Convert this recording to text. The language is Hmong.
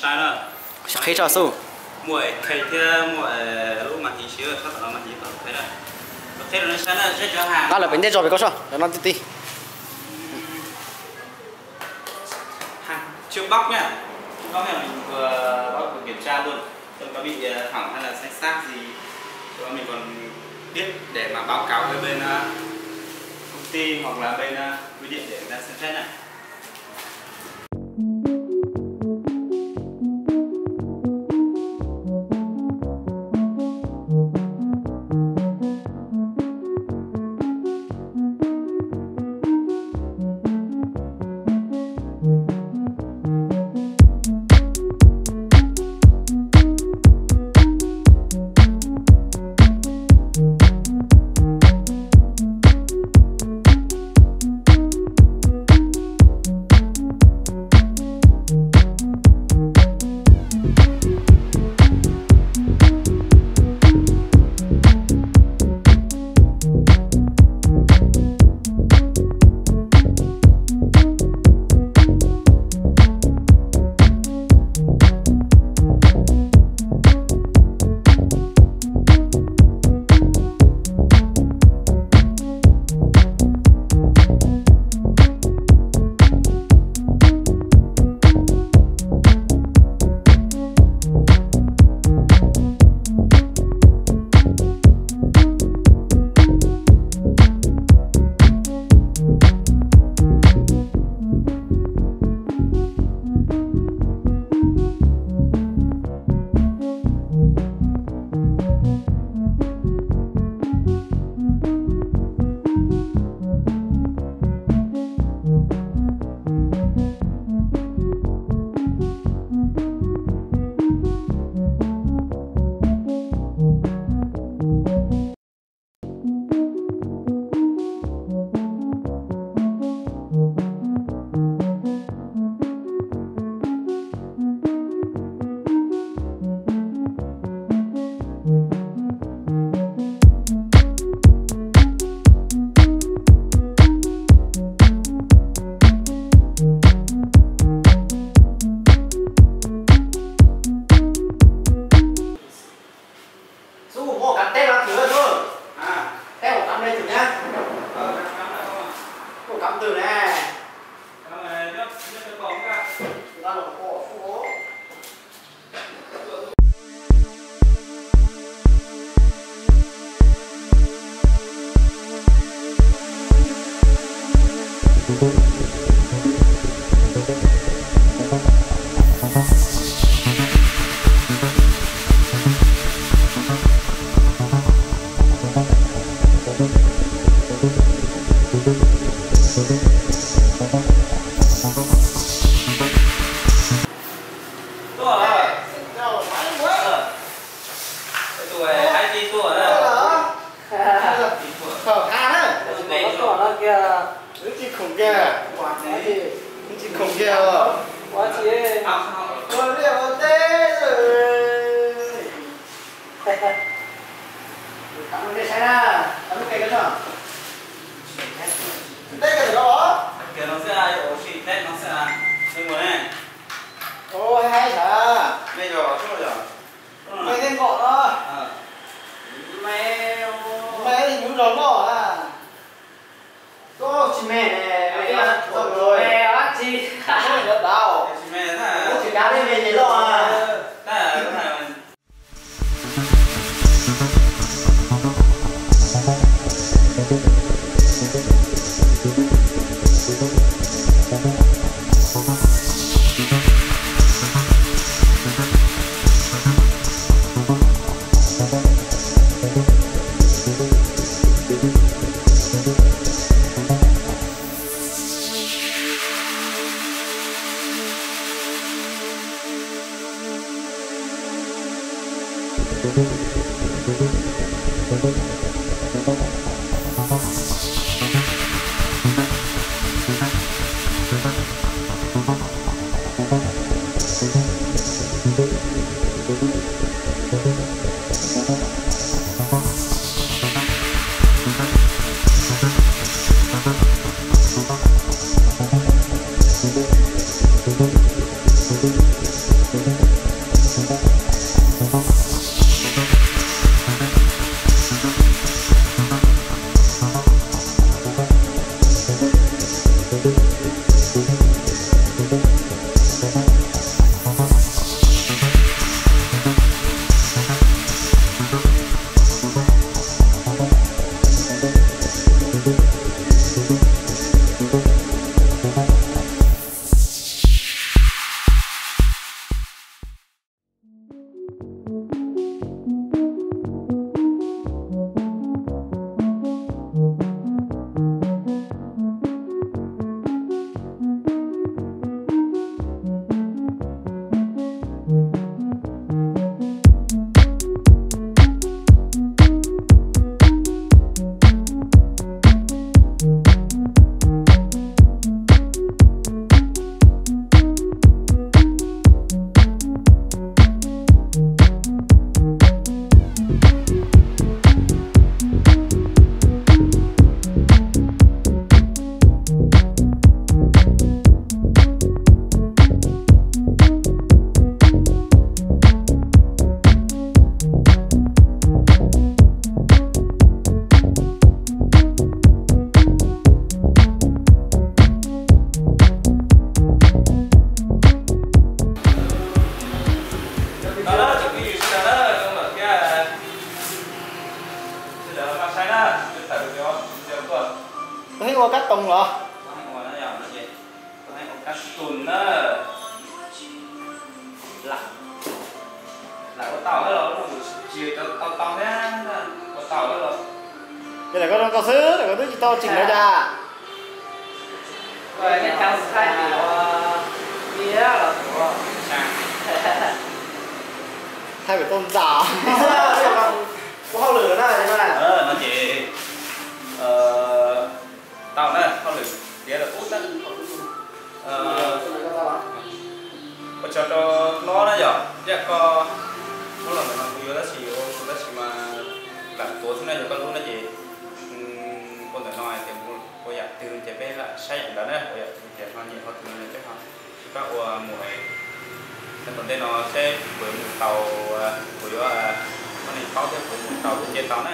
Qhib tso xwb. Nqa lawm pem ntej zog pem koj soj, cov no ti ti. Hàng trước bóc nhá. Trước bóc này mình vừa bóc vừa kiểm tra luôn. Xem có bị, ờ, hỏng hay là sai sót gì. Sau đó mình còn biết để mà báo cáo với bên, ờ, công ty hoặc là bên, ờ, bưu điện để người ta xem xét nha. Xub mus ua kav teb no twg xwb. Teb ua kav ne twg na? Ua kav twg ne? Tsis khoom kiag, tsis khoom kiag os. Teb no xwb, ua si teb no xwb. Ua haib haib sav. Me yog, me tej nkaum no. Me nyuv zog loj a. Koj tsis me ne, me dab tsi? Tsis me, kuv tsis kav li me nyuam loj a. Koj heev ua na yog no ces koj heev ua kab tus na. Lam, lam ua tau los tsis tau tau thiab, ua tau los. Ces lam koj zoo koj xwb, lam koj twb tsis tau tseem lawm cas. Thaij kuv tau ntxas. Ua hauj lwm na. No ces tau na, hauj lwm tiav lawm ub na. Ua tsaug rau hlob na yom, yam koj muab los ntawm no kuv yuav tab sis yuav ua tab sis mas lam tuav xwb na, yog koj lub no ces ua ntawm no tias ua yam twg ces peb lam saib yam ntawd na, ua yam twg ces ho nyiam ho twg no ces peb ho rov qab ua mus. Nyob tom ntej no seb puas mus tau, puas yuav, koj nej paub thiab puas mus tau lub ntiaj teb tau na.